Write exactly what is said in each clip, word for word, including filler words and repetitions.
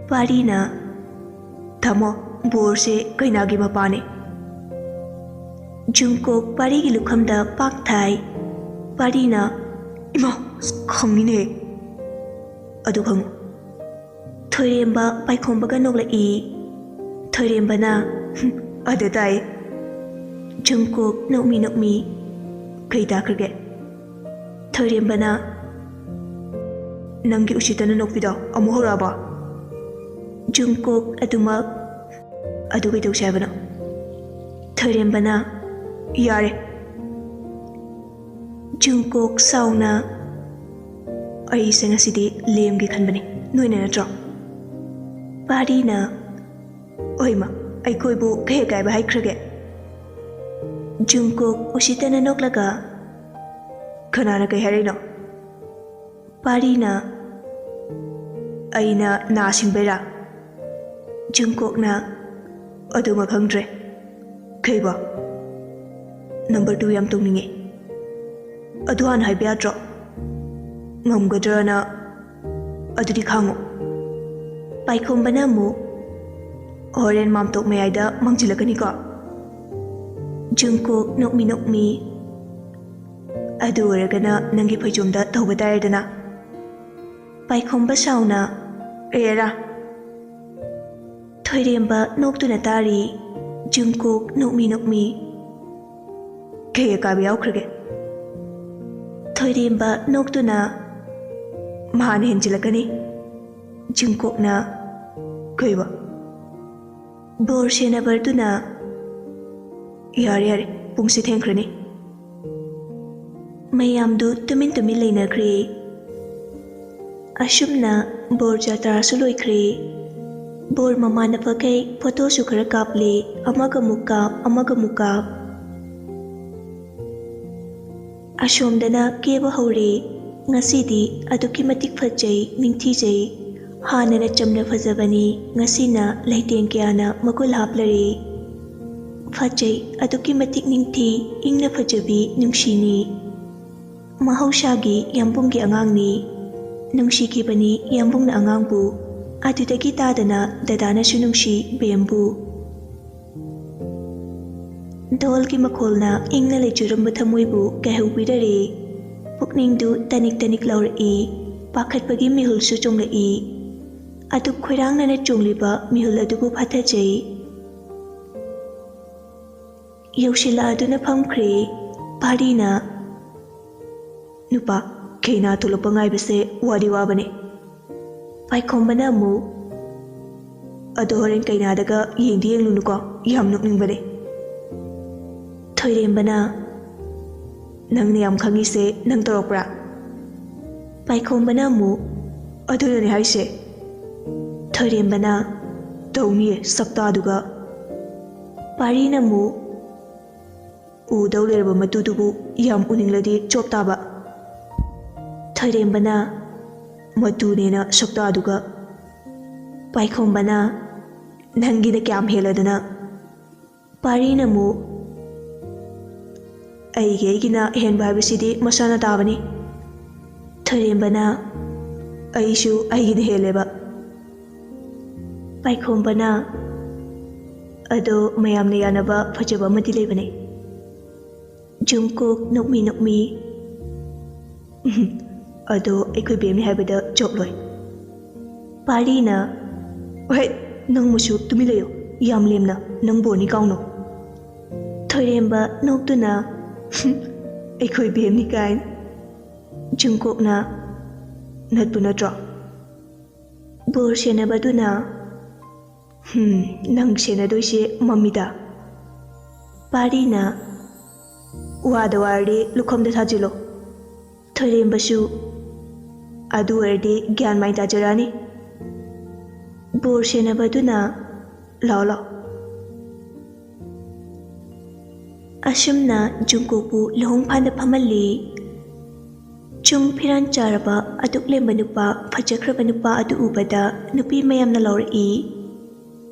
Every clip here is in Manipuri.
ꯄꯥꯔꯤꯅ, "ꯊꯝꯃꯣ, ꯕꯣꯔꯁꯦ ꯀꯩꯅꯥꯒꯤ ꯃꯄꯥꯅꯦ꯫" ꯖꯨꯡꯀꯣꯛ ꯄꯥꯔꯤꯒꯤ ꯂꯨꯈꯝꯗ ꯄꯥꯛ ꯊꯥꯏ꯫ ꯄꯥꯔꯤꯅ, "ꯏꯃꯥ, ꯑꯁ, ꯈꯪꯉꯤꯅꯦ꯫" "ꯑꯗꯨ ꯈꯪꯉꯨ꯫" ꯊꯣꯏꯔꯦꯝꯕ ꯄꯥꯏꯈꯣꯝꯕꯒ ꯅꯣꯛꯂꯛꯏ꯫ ꯊꯣꯏꯔꯦꯝꯕꯅ, "ꯍꯨꯝ, ꯑꯗ ꯇꯥꯏ꯫" ꯖꯨꯡꯀꯣꯛ ꯅꯣꯛꯃꯤ ꯅꯣꯛꯃꯤ, "ꯀꯩ ꯇꯥꯈ꯭ꯔꯒꯦ?" ꯊꯣꯏꯔꯦꯝꯕꯅ, "ꯅꯪꯒꯤ ꯎꯁꯤꯠꯇꯅ ꯅꯣꯛꯄꯤꯗꯣ ꯑꯃꯨꯛ ꯍꯧꯔꯛꯑꯕꯣ?" ꯖꯨꯡꯀꯣꯛ ꯑꯗꯨꯃꯛ, "ꯑꯗꯨ ꯀꯩꯗꯧꯁꯦ ꯍꯥꯏꯕꯅꯣ?" ꯊꯣꯏꯔꯦꯝꯕꯅ, "ꯌꯥꯔꯦ꯫" ꯖꯨꯡꯀꯣꯛ ꯁꯥꯎꯅ, "ꯑꯩꯁꯦ ꯉꯁꯤꯗꯤ ꯂꯦꯝꯒꯦ ꯈꯟꯕꯅꯤ, ꯅꯣꯏꯅ ꯅꯠꯇ꯭ꯔꯣ?" ꯄꯥꯔꯤꯅ, "ꯑꯣꯏꯃ, ꯑꯩꯈꯣꯏꯕꯨ ꯀꯩ ꯑꯀꯥꯏꯕ ꯍꯥꯏꯈ꯭ꯔꯒꯦ?" ꯖꯨꯡꯀꯣꯛ ꯎꯁꯤꯠꯇꯅ ꯅꯣꯛꯂꯒ, "ꯀꯅꯥꯅ ꯀꯩ ꯍꯥꯏꯔꯛꯏꯅꯣ?" ꯄꯥꯔꯤꯅ, "ꯑꯩꯅ ꯅꯥ ꯁꯤꯡꯕꯩꯔꯥ?" ꯖꯨꯡꯀꯣꯛꯅ, "ꯑꯗꯨꯃ ꯈꯪꯗ꯭ꯔꯦ꯫ ꯀꯩꯕ? ꯅꯝꯕꯔ ꯇꯨ ꯌꯥꯝ ꯇꯣꯡꯅꯤꯡꯉꯦ꯫ ꯑꯗꯨ ꯍꯥꯟꯅ ꯍꯥꯏꯕ ꯌꯥꯗ꯭ꯔꯣ? ꯉꯝꯒꯗ꯭ꯔꯅ? ꯑꯗꯨꯗꯤ ꯈꯥꯡꯉꯣ꯫" ꯄꯥꯏꯈꯣꯝꯕꯅ ꯑꯃꯨꯛ, "ꯍꯣꯔꯦꯟ ꯃꯥꯝꯇꯣꯛ ꯃꯌꯥꯏꯗ ꯃꯥꯡꯖꯤꯜꯂꯛꯀꯅꯤꯀꯣ?" ꯖꯨꯡꯀꯣꯛ ꯅꯣꯛꯃꯤ ꯅꯣꯛꯃꯤ, "ꯑꯗꯨ ꯑꯣꯏꯔꯒꯅ ꯅꯪꯒꯤ ꯐꯩꯖꯣꯝꯗ ꯇꯧꯕ ꯇꯥꯔꯦꯗꯅ꯫" ꯄꯥꯏꯈꯣꯝꯕ ꯁꯥꯎꯅ, "ꯑꯦꯔꯥ!" ꯊꯣꯏꯔꯦꯝꯕ ꯅꯣꯛꯇꯨꯅ ꯇꯥꯔꯤ꯫ ꯖꯨꯡꯀꯣꯛ ꯅꯣꯛꯃꯤ ꯅꯣꯛꯃꯤ, "ꯀꯩ ꯑꯀꯥꯏꯕ ꯌꯥꯎꯈ꯭ꯔꯒꯦ?" ꯊꯣꯏꯔꯦꯝꯕ ꯅꯣꯛꯇꯨꯅ, "ꯃꯍꯥꯛꯅ ꯍꯦꯟꯖꯤꯜꯂꯛꯀꯅꯤ꯫" ꯖꯨꯡꯀꯣꯛꯅ, "ꯀꯩꯕ?" ꯕꯣꯔ ꯁꯦꯟꯅꯕꯔꯗꯨꯅ, "ꯌꯥꯔꯦ, ꯌꯥꯔꯦ, ꯄꯨꯡꯁꯦ ꯊꯦꯡꯈ꯭ꯔꯅꯤ꯫" ꯃꯌꯥꯝꯗꯨ ꯇꯨꯃꯤꯟ ꯇꯨꯃꯤꯟ ꯂꯩꯅꯈ꯭ꯔꯦ꯫ ꯑꯁꯨꯝꯅ ꯕꯣꯔ ꯖꯥꯇ꯭ꯔꯥꯁꯨ ꯂꯣꯏꯈ꯭ꯔꯦ꯫ ꯕꯣꯔ ꯃꯃꯥꯟꯅꯕꯈꯩ ꯐꯣꯇꯣꯁꯨ ꯈꯔ ꯀꯥꯞꯂꯦ, ꯑꯃꯒ ꯑꯃꯨꯛ ꯀꯥꯞ, ꯑꯃꯒ ꯑꯃꯨꯛ ꯀꯥꯞ꯫ ꯑꯁꯣꯝꯗꯅ ꯀꯦꯕ ꯍꯧꯔꯦ꯫ ꯉꯁꯤꯗꯤ ꯑꯗꯨꯛꯀꯤ ꯃꯇꯤꯛ ꯐꯖꯩ, ꯅꯤꯡꯊꯤꯖꯩ꯫ ꯍꯥꯟꯅꯅ ꯆꯝꯅ ꯐꯖꯕꯅꯤ, ꯉꯁꯤꯅ ꯂꯩꯇꯦꯡ ꯀꯌꯥꯅ ꯃꯒꯨꯟ ꯍꯥꯞꯂꯔꯦ꯫ ꯐꯖꯩ, ꯑꯗꯨꯛꯀꯤ ꯃꯇꯤꯛ ꯅꯤꯡꯊꯤ, ꯏꯪꯅ ꯐꯖꯕꯤ, ꯅꯨꯡꯁꯤꯅꯤ꯫ ꯃꯍꯧꯁꯥꯒꯤ ꯌꯥꯝꯕꯨꯡꯒꯤ ꯑꯉꯥꯡꯅꯤ꯫ ꯅꯨꯡꯁꯤꯈꯤꯕꯅꯤ ꯌꯥꯝꯕꯨꯡꯅ ꯑꯉꯥꯡꯕꯨ꯫ ꯑꯗꯨꯗꯒꯤ ꯇꯥꯗꯅ ꯗꯗꯥꯅꯁꯨ ꯅꯨꯡꯁꯤ ꯕꯦꯝꯕꯨ꯫ ꯙꯣꯜꯒꯤ ꯃꯈꯣꯜꯅ ꯏꯪꯅ ꯂꯩꯖꯔꯝꯕ ꯊꯃꯣꯏꯕꯨ ꯀꯥꯏꯍꯧꯕꯤꯔꯔꯦ꯫ ꯄꯨꯛꯅꯤꯡꯗꯨ ꯇꯅꯤꯛ ꯇꯅꯤꯛ ꯂꯥꯎꯔꯛꯏ꯫ ꯄꯥꯈꯠꯄꯒꯤ ꯃꯤꯍꯨꯜꯁꯨ ꯆꯣꯡꯂꯛꯏ꯫ ꯑꯗꯨꯛ ꯈꯣꯏꯔꯥꯡꯅꯅ ꯆꯣꯡꯂꯤꯕ ꯃꯤꯍꯨꯜ ꯑꯗꯨꯕꯨ ꯐꯥꯊꯖꯩ꯫ ꯌꯧꯁꯤꯜꯂꯛꯑꯗꯨꯅ ꯐꯝꯈ꯭ꯔꯦ꯫ ꯄꯥꯔꯤꯅ, "ꯅꯨꯄꯥ, ꯀꯩꯅꯥ ꯊꯣꯛꯂꯛꯄ ꯉꯥꯏꯕꯁꯦ ꯋꯥꯗꯤ ꯋꯥꯕꯅꯦ꯫" ꯄꯥꯏꯈꯣꯝꯕꯅ ꯑꯃꯨꯛ, "ꯑꯗꯣ ꯍꯣꯔꯦꯟ ꯀꯩꯅꯥꯗꯒ ꯌꯦꯡꯗꯤ ꯌꯦꯡꯂꯨꯅꯨꯀꯣ, ꯌꯥꯝ ꯅꯣꯛꯅꯤꯡꯕꯅꯦ꯫" ꯊꯣꯏꯔꯦꯝꯕꯅ, "ꯅꯪꯅ ꯌꯥꯝ ꯈꯪꯉꯤꯁꯦ ꯅꯪ ꯇꯧꯔꯛꯄ꯭ꯔꯥ?" ꯄꯥꯏꯈꯣꯝꯕꯅ ꯑꯃꯨꯛ, "ꯑꯗꯨꯅꯅꯦ ꯍꯥꯏꯁꯦ꯫" ꯊꯣꯏꯔꯦꯝꯕꯅ, "ꯇꯧꯅꯤꯌꯦ ꯁꯛꯇꯥꯗꯨꯒ꯫" ꯄꯥꯔꯤꯅ ꯑꯃꯨꯛ, "ꯎꯗꯧ ꯂꯩꯔꯕ ꯃꯇꯨꯗꯨꯕꯨ ꯌꯥꯝ ꯎꯅꯤꯡꯂꯗꯤ ꯆꯣꯞ ꯇꯥꯕ꯫" ꯊꯣꯏꯔꯦꯝꯕꯅ, "ꯃꯇꯨꯅꯦꯅ ꯁꯛꯇꯥꯗꯨꯒ꯫" ꯄꯥꯏꯈꯣꯝꯕꯅ, "ꯅꯪꯒꯤꯅ ꯀꯌꯥꯝ ꯍꯦꯜꯂꯗꯅ?" ꯄꯥꯔꯤꯅ ꯑꯃꯨꯛ, "ꯑꯩꯒꯤ ꯑꯩꯒꯤꯅ ꯍꯦꯟꯕ ꯍꯥꯏꯕꯁꯤꯗꯤ ꯃꯁꯥꯅ ꯇꯥꯕꯅꯤ꯫" ꯊꯣꯏꯔꯦꯝꯕꯅ, "ꯑꯩꯁꯨ ꯑꯩꯒꯤꯅ ꯍꯦꯜꯂꯦꯕ꯫" ꯄꯥꯏꯈꯣꯝꯕꯅ, "ꯑꯗꯣ ꯃꯌꯥꯝꯅ ꯌꯥꯅꯕ ꯐꯖꯕ ꯑꯃꯗꯤ ꯂꯩꯕꯅꯦ꯫" ꯖꯨꯡꯀꯨꯛ ꯅꯣꯛꯃꯤ ꯅꯣꯛꯃꯤ, "ꯎꯝ, ꯑꯗꯣ ꯑꯩꯈꯣꯏ ꯕꯦꯝꯅꯤ ꯍꯥꯏꯕꯗ ꯆꯣꯞꯂꯣꯏ꯫" ꯄꯥꯔꯤꯅ, "ꯍꯦꯠ, ꯅꯪ ꯃꯁꯨ ꯇꯨꯃꯤꯟ ꯂꯩꯌꯨ, ꯌꯥꯝ ꯂꯦꯝꯅ ꯅꯪ ꯕꯣꯔꯅꯤ ꯀꯥꯎꯅꯨ꯫" ꯊꯣꯏꯔꯦꯝꯕ ꯅꯣꯛꯇꯨꯅ, "ꯑꯩꯈꯣꯏ ꯕꯦꯝꯅꯤ ꯀꯥꯏꯅ꯫" ꯖꯨꯡꯀꯨꯛꯅ, "ꯅꯠꯄꯨ ꯅꯠꯇ꯭ꯔꯣ?" ꯕꯣꯔ ꯁꯦꯟꯅꯕꯗꯨꯅ, "ꯍꯝ, ꯅꯪ ꯁꯦꯟꯅꯗꯣꯏꯁꯦ ꯃꯝꯃꯤꯗ꯫" ꯄꯥꯔꯤꯅ, "ꯋꯥꯗ ꯋꯥꯔꯗꯤ ꯂꯨꯈꯝꯗ ꯊꯥꯖꯤꯜꯂꯣ꯫" ꯊꯣꯏꯔꯦꯝꯕꯁꯨ, "ꯑꯗꯨ ꯑꯣꯏꯔꯗꯤ ꯒ꯭ꯌꯥꯟ ꯃꯥꯏ ꯇꯥꯖꯔꯛꯑꯅꯤ꯫" ꯕꯣꯔ ꯁꯦꯟꯅꯕꯗꯨꯅ, "ꯂꯥꯎ, ꯂꯥꯎ꯫" ꯑꯁꯨꯝꯅ ꯖꯨꯡꯀꯨꯛꯄꯨ ꯂꯨꯍꯣꯡꯐꯥꯟꯗ ꯐꯝꯍꯜꯂꯤ꯫ ꯆꯨꯡ ꯐꯤꯔꯥꯟ ꯆꯥꯔꯕ ꯑꯗꯨꯛ ꯂꯦꯝꯕ ꯅꯨꯄꯥ, ꯐꯖꯈ꯭ꯔꯕ ꯅꯨꯄꯥ ꯑꯗꯨ ꯎꯕꯗ ꯅꯨꯄꯤ ꯃꯌꯥꯝꯅ ꯂꯥꯎꯔꯛꯏ꯫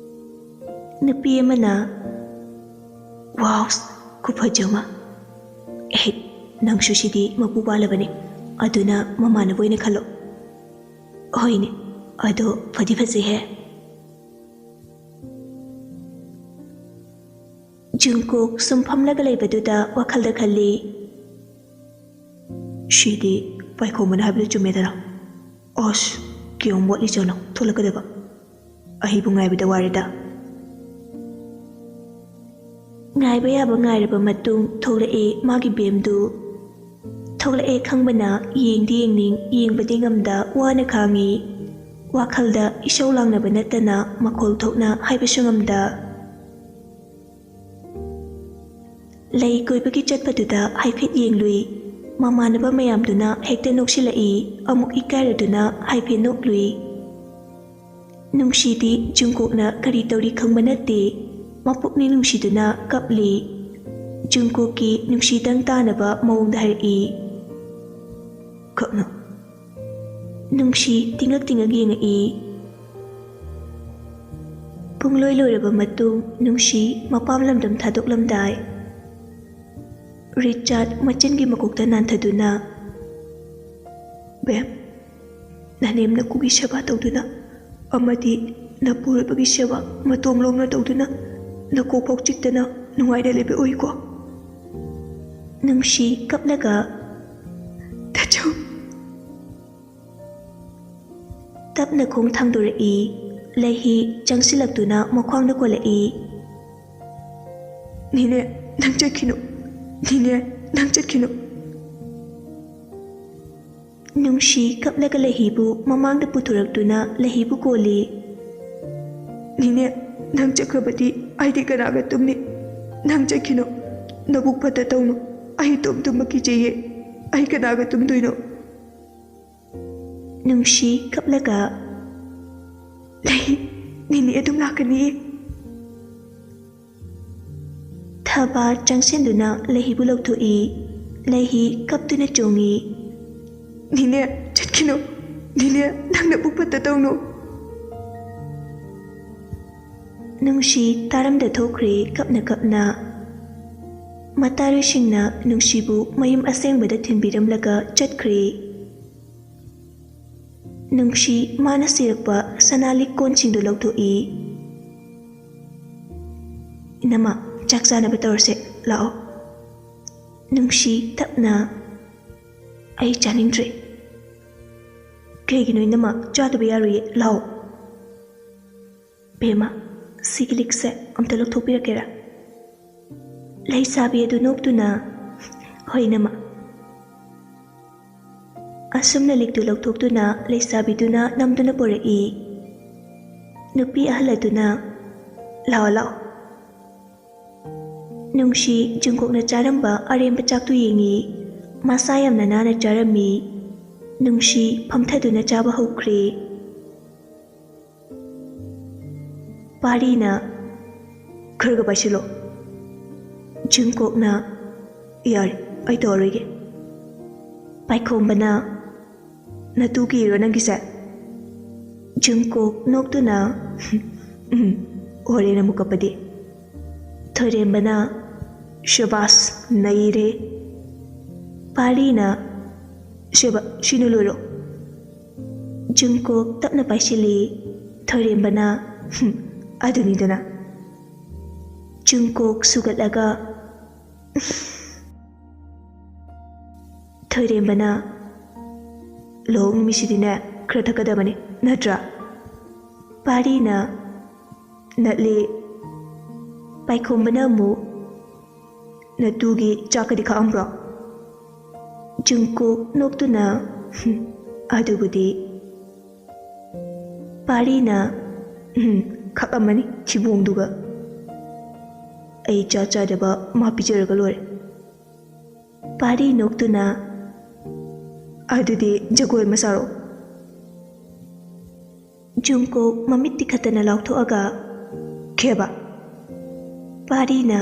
ꯅꯨꯄꯤ ꯑꯃꯅ, "ꯋꯥꯎ, ꯈꯨꯐꯖ ꯑꯃ! ꯑꯦꯍꯦ, ꯅꯪꯁꯨ ꯁꯤꯗꯤ ꯃꯄꯨ ꯄꯥꯜꯂꯕꯅꯦ, ꯑꯗꯨꯅ ꯃꯃꯥꯟꯅꯕ ꯑꯣꯏꯅ ꯈꯜꯂꯣ꯫" "ꯍꯣꯏꯅꯦ, ꯑꯗꯣ ꯐꯗꯤ ꯐꯖꯩꯍꯦ꯫ ꯖꯨꯡꯀꯨꯛ ꯁꯨꯝ ꯐꯝꯂꯒ ꯂꯩꯕꯗꯨꯗ ꯋꯥꯈꯜꯗ ꯈꯜꯂꯤ, "ꯁꯤꯗꯤ ꯄꯥꯏꯈꯣꯝꯕꯅ ꯍꯥꯏꯕꯗꯨ ꯆꯨꯝꯃꯦꯗꯅ꯫ ꯑꯁ, ꯀꯌꯥꯝ ꯋꯥꯠꯂꯤꯖꯥꯠꯅꯣ ꯊꯣꯛꯂꯛꯀꯗꯕ? ꯑꯩꯕꯨ ꯉꯥꯏꯕꯗ ꯋꯥꯔꯦꯗ꯫" ꯉꯥꯏꯕ ꯌꯥꯕ ꯉꯥꯏꯔꯕ ꯃꯇꯨꯡ ꯊꯣꯛꯂꯛꯑꯦ ꯃꯥꯒꯤ ꯕꯦꯝꯗꯨ꯫ ꯊꯣꯛꯂꯛꯑꯦ ꯈꯪꯕꯅ ꯌꯦꯡꯗꯤ ꯌꯦꯡꯅꯤꯡ, ꯌꯦꯡꯕꯗꯤ ꯉꯝꯗ ꯋꯥꯅ ꯈꯥꯡꯉꯤ꯫ ꯋꯥꯈꯜꯗ ꯏꯁꯧ ꯂꯥꯡꯅꯕ ꯅꯠꯇꯅ ꯃꯈꯣꯜ ꯊꯣꯛꯅ ꯍꯥꯏꯕꯁꯨ ꯉꯝꯗ꯫ ꯂꯩ ꯀꯣꯏꯕꯒꯤ ꯆꯠꯄꯗꯨꯗ ꯍꯥꯏꯐꯦꯠ ꯌꯦꯡꯂꯨꯏ꯫ ꯃꯃꯥꯟꯅꯕ ꯃꯌꯥꯝꯗꯨꯅ ꯍꯦꯛꯇ ꯅꯣꯛꯁꯤꯜꯂꯛꯏ꯫ ꯑꯃꯨꯛ ꯏꯀꯥꯏꯔꯗꯨꯅ ꯍꯥꯏꯐꯦꯠ ꯅꯣꯛꯂꯨꯏ꯫ ꯅꯨꯡꯁꯤꯗꯤ ꯖꯨꯡꯀꯨꯛꯅ ꯀꯔꯤ ꯇꯧꯔꯤ ꯈꯪꯕ ꯅꯠꯇꯦ꯫ ꯃꯄꯨꯛꯅꯤꯡ ꯅꯨꯡꯁꯤꯗꯨꯅ ꯀꯞꯂꯤ꯫ ꯖꯨꯡꯀꯨꯛꯀꯤ ꯅꯨꯡꯁꯤꯗꯪ ꯇꯥꯅꯕ ꯃꯑꯣꯡꯗ ꯍꯥꯏꯔꯛꯏ, "ꯀꯞꯅꯨ꯫" ꯅꯨꯡꯁꯤ ꯇꯤꯡꯉꯛ ꯇꯤꯡꯉꯛ ꯌꯦꯡꯉꯛꯏ꯫ ꯄꯨꯡꯂꯣꯏ ꯂꯣꯏꯔꯕ ꯃꯇꯨꯡ ꯅꯨꯡꯁꯤ ꯃꯄꯥꯝ ꯂꯝꯗꯝ ꯊꯥꯗꯣꯛꯂꯝꯗꯥꯏ, ꯔꯤꯆꯥꯔꯗ ꯃꯆꯤꯟꯒꯤ ꯃꯀꯣꯛꯇ ꯅꯥꯟꯊꯗꯨꯅ, "ꯕꯦꯝ, ꯅꯅꯦꯝ ꯅꯀꯨꯒꯤ ꯁꯦꯕꯥ ꯇꯧꯗꯨꯅ ꯑꯃꯗꯤ ꯅꯄꯨꯔꯣꯏꯕꯒꯤ ꯁꯦꯕꯥ ꯃꯇꯣꯝ ꯂꯣꯝꯅ ꯇꯧꯗꯨꯅ ꯅꯀꯣꯛ ꯐꯥꯎ ꯆꯤꯛꯇꯅ ꯅꯨꯡꯉꯥꯏꯅ ꯂꯩꯕ ꯑꯣꯏꯀꯣ꯫" ꯅꯨꯡꯁꯤ ꯀꯞꯂꯒ, "ꯇꯥꯆꯧ꯫" ꯇꯞꯅ ꯈꯣꯡ ꯊꯥꯡꯗꯣꯔꯛꯏ꯫ ꯂꯩꯍꯤ ꯆꯪꯁꯤꯜꯂꯛꯇꯨꯅ ꯃꯈ꯭ꯋꯥꯡꯗ ꯀꯣꯜꯂꯛꯏ꯫ "ꯅꯦꯅꯦ, ꯅꯪ ꯆꯠꯈꯤꯅꯨ꯫ ꯅꯦꯅꯦ, ꯅꯪ ꯆꯠꯈꯤꯅꯨ꯫" ꯅꯨꯡꯁꯤ ꯀꯞꯂꯒ ꯂꯩꯍꯤꯕꯨ ꯃꯃꯥꯡꯗ ꯄꯨꯊꯣꯔꯛꯇꯨꯅ ꯂꯩꯍꯤꯕꯨ ꯀꯣꯜꯂꯤ꯫ "ꯅꯦꯅꯦ, ꯅꯪ ꯆꯠꯈ꯭ꯔꯕꯗꯤ ꯑꯩꯗꯤ ꯀꯅꯥꯒ ꯇꯨꯝꯅꯤ? ꯅꯪ ꯆꯠꯈꯤꯅꯨ꯫ ꯅꯕꯨꯛ ꯐꯠꯇ ꯇꯧꯅꯨ꯫ ꯑꯩ ꯏꯇꯣꯝ ꯇꯨꯝꯕ ꯀꯤꯖꯩꯌꯦ꯫ ꯑꯩ ꯀꯅꯥꯒ ꯇꯨꯝꯗꯣꯏꯅꯣ?" ꯅꯨꯡꯁꯤ ꯀꯞꯂꯒ, "ꯂꯩ, ꯅꯦꯅꯦ ꯑꯗꯨꯝ ꯂꯥꯛꯀꯅꯤꯌꯦ꯫" ꯊꯕꯥ ꯆꯪꯁꯤꯟꯗꯨꯅ ꯂꯩꯍꯤꯕꯨ ꯂꯧꯊꯣꯛꯏ꯫ ꯂꯩꯍꯤ ꯀꯞꯇꯨꯅ ꯆꯣꯡꯏ꯫ "ꯅꯦꯅꯦ, ꯆꯠꯈꯤꯅꯨ꯫ ꯅꯦꯅꯦ, ꯅꯪ ꯅꯕꯨꯛ ꯐꯠꯇ ꯇꯧꯅꯨ꯫" ꯅꯨꯡꯁꯤ ꯇꯥꯔꯝꯗ ꯊꯣꯛꯈ꯭ꯔꯦ ꯀꯞꯅ ꯀꯞꯅ꯫ ꯃꯇꯥꯔꯨꯏꯁꯤꯡꯅ ꯅꯨꯡꯁꯤꯕꯨ ꯃꯌꯨꯝ ꯑꯁꯦꯡꯕꯗ ꯊꯤꯟꯕꯤꯔꯝꯂꯒ ꯆꯠꯈ꯭ꯔꯦ꯫ ꯅꯨꯡꯁꯤ ꯃꯥꯅ ꯁꯤꯔꯛꯄ ꯁꯅꯥ ꯂꯤꯛ ꯀꯣꯟꯁꯤꯡꯗꯨ ꯂꯧꯊꯣꯛꯏ꯫ "ꯏꯅꯝꯃ, ꯆꯥꯛ ꯆꯥꯅꯕ ꯇꯧꯔꯁꯦ, ꯂꯥꯛꯑꯣ꯫" ꯅꯨꯡꯁꯤ ꯇꯞꯅ, "ꯑꯩ ꯆꯥꯅꯤꯡꯗ꯭ꯔꯦ꯫" "ꯀꯩꯒꯤꯅꯣ ꯏꯅꯝꯃ? ꯆꯥꯗꯕ ꯌꯥꯔꯣꯏꯌꯦ, ꯂꯥꯛꯑꯣ꯫" "ꯕꯦꯝꯃ, ꯁꯤꯒꯤ ꯂꯤꯛꯁꯦ ꯑꯝꯇ ꯂꯧꯊꯣꯛꯄꯤꯔꯛꯀꯦꯔꯥ?" ꯂꯩꯁꯥꯕꯤ ꯑꯗꯨ ꯅꯣꯛꯇꯨꯅ, "ꯍꯣꯏ ꯏꯅꯝꯃ꯫" ꯑꯁꯨꯝꯅ ꯂꯤꯛꯇꯨ ꯂꯧꯊꯣꯛꯇꯨꯅ ꯂꯩꯁꯥꯕꯤꯗꯨꯅ ꯅꯝꯗꯨꯅ ꯄꯨꯔꯛꯏ꯫ ꯅꯨꯄꯤ ꯑꯍꯜ ꯑꯗꯨꯅ, "ꯂꯥꯛꯑꯣ, ꯂꯥꯛꯑꯣ꯫" ꯅꯨꯡꯁꯤ ꯖꯨꯡꯀꯣꯛꯅ ꯆꯥꯔꯝꯕ ꯑꯔꯦꯝꯕ ꯆꯥꯛꯇꯨ ꯌꯦꯡꯉꯤ꯫ ꯃꯁꯥ ꯌꯥꯝꯅ ꯅꯥꯟꯅ ꯆꯥꯔꯝꯃꯤ꯫ ꯅꯨꯡꯁꯤ ꯐꯝꯊꯗꯨꯅ ꯆꯥꯕ ꯍꯧꯈ꯭ꯔꯦ꯫ ꯄꯥꯔꯤꯅ, "ꯈꯔꯒ ꯄꯥꯏꯁꯤꯜꯂꯣ꯫" ꯖꯨꯡꯀꯣꯛꯅ, "ꯌꯥꯔꯦ, ꯑꯩ ꯇꯧꯔꯔꯣꯏꯒꯦ꯫" ꯄꯥꯏꯈꯣꯝꯕꯅ, "ꯅꯇꯨꯒꯤꯔꯣ ꯅꯪꯒꯤꯁꯦ?" ꯖꯨꯡꯀꯣꯛ ꯅꯣꯛꯇꯨꯅ, "ꯎꯝ, ꯍꯣꯔꯦꯟ ꯑꯃꯨꯛ ꯀꯞꯄꯗꯤ꯫" ꯊꯣꯏꯔꯦꯝꯕꯅ, "ꯁꯕꯥꯁ, ꯅꯩꯔꯦ꯫" ꯄꯥꯔꯤꯅ, "ꯁꯦꯕ, ꯁꯤꯅ ꯂꯣꯏꯔꯣ꯫" ꯖꯨꯡꯀꯣꯛ ꯇꯞꯅ ꯄꯥꯏꯁꯤꯜꯂꯤ꯫ ꯊꯣꯏꯔꯦꯝꯕꯅ, "ꯍꯨꯝ, ꯑꯗꯨꯅꯤꯗꯅ꯫" ꯖꯨꯡꯀꯣꯛ ꯁꯨꯒꯠꯂꯒ, ꯊꯣꯏꯔꯦꯝꯕꯅ, "ꯂꯨꯍꯣꯡ ꯅꯨꯃꯤꯠꯁꯤꯗꯤꯅꯦ, ꯈꯔ ꯊꯛꯀꯗꯕꯅꯤ, ꯅꯠꯇ꯭ꯔꯥ?" ꯄꯥꯔꯤꯅ, "ꯅꯠꯂꯤ꯫" ꯄꯥꯏꯈꯣꯝꯕꯅ ꯑꯃꯨꯛ, "ꯅꯇꯨꯒꯤ ꯆꯥꯛꯀꯗꯤ ꯈꯥꯛꯑꯝꯕ꯭ꯔꯣ?" ꯖꯨꯡꯀꯣꯛ ꯅꯣꯛꯇꯨꯅ, "ꯍꯨꯝ, ꯑꯗꯨꯕꯨꯗꯤ꯫" ꯄꯥꯔꯤꯅ, "ꯎꯝ, ꯈꯥꯛꯑꯝꯃꯅꯤ, ꯊꯤꯕꯣꯡꯗꯨꯒ꯫ ꯑꯩ ꯆꯥ ꯆꯥꯗꯕ ꯃꯥ ꯄꯤꯖꯔꯒ ꯂꯣꯏꯔꯦ꯫" ꯄꯥꯔꯤ ꯅꯣꯛꯇꯨꯅ, "ꯑꯗꯨꯗꯤ ꯖꯒꯣꯏ ꯑꯃ ꯁꯥꯔꯣ꯫" ꯖꯨꯡꯀꯣꯛ ꯃꯃꯤꯠ ꯇꯤꯈꯠꯇꯅ ꯂꯥꯎꯊꯣꯛꯑꯒ, "ꯈꯦꯕ?" ꯄꯥꯔꯤꯅ,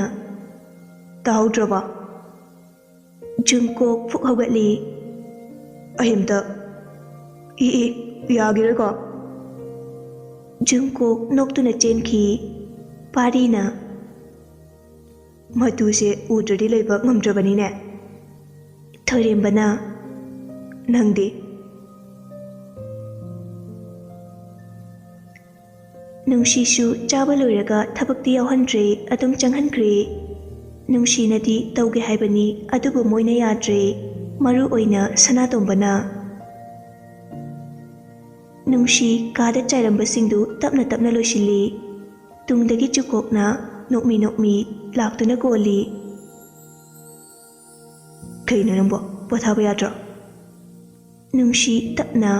"ꯇꯥꯍꯧꯗ꯭ꯔꯕꯣ?" ꯖꯨꯡꯀꯣꯛ ꯐꯨꯛ ꯍꯧꯒꯠꯂꯤ꯫ "ꯑꯍꯤꯝꯇ, ꯏ, ꯏ, ꯌꯥꯒꯤꯔꯣꯏꯀꯣ?" ꯖꯨꯡꯀꯣꯛ ꯅꯣꯛꯇꯨꯅ ꯆꯦꯟꯈꯤ꯫ ꯄꯥꯔꯤꯅ, "ꯃꯇꯨꯁꯦ ꯎꯗ꯭ꯔꯗꯤ ꯂꯩꯕ ꯉꯝꯗ꯭ꯔꯕꯅꯤꯅꯦ꯫" ꯊꯣꯏꯔꯦꯝꯕꯅ, "ꯅꯪꯗꯤ?" ꯅꯨꯡꯁꯤꯁꯨ ꯆꯥꯕ ꯂꯣꯏꯔꯒ ꯊꯕꯛꯇꯤ ꯌꯥꯎꯍꯟꯗ꯭ꯔꯦ, ꯑꯗꯨꯝ ꯆꯪꯍꯟꯈ꯭ꯔꯦ꯫ ꯅꯨꯡꯁꯤꯅꯗꯤ ꯇꯧꯒꯦ ꯍꯥꯏꯕꯅꯤ, ꯑꯗꯨꯕꯨ ꯃꯣꯏꯅ ꯌꯥꯗ꯭ꯔꯦ, ꯃꯔꯨ ꯑꯣꯏꯅ ꯁꯅꯥꯇꯣꯝꯕꯅ꯫ ꯅꯨꯡꯁꯤ ꯀꯥꯗ ꯆꯥꯏꯔꯝꯕꯁꯤꯡꯗꯨ ꯇꯞꯅ ꯇꯞꯅ ꯂꯣꯏꯁꯤꯜꯂꯤ꯫ ꯇꯨꯡꯗꯒꯤ ꯖꯨꯡꯀꯣꯛꯅ ꯅꯣꯛꯃꯤ ꯅꯣꯛꯃꯤ ꯂꯥꯛꯇꯨꯅ ꯀꯣꯜꯂꯤ꯫ "ꯀꯩꯅꯣ ꯅꯪꯕꯣ? ꯄꯣꯊꯥꯕ ꯌꯥꯗ꯭ꯔꯣ?" ꯅꯨꯡꯁꯤ ꯇꯞꯅ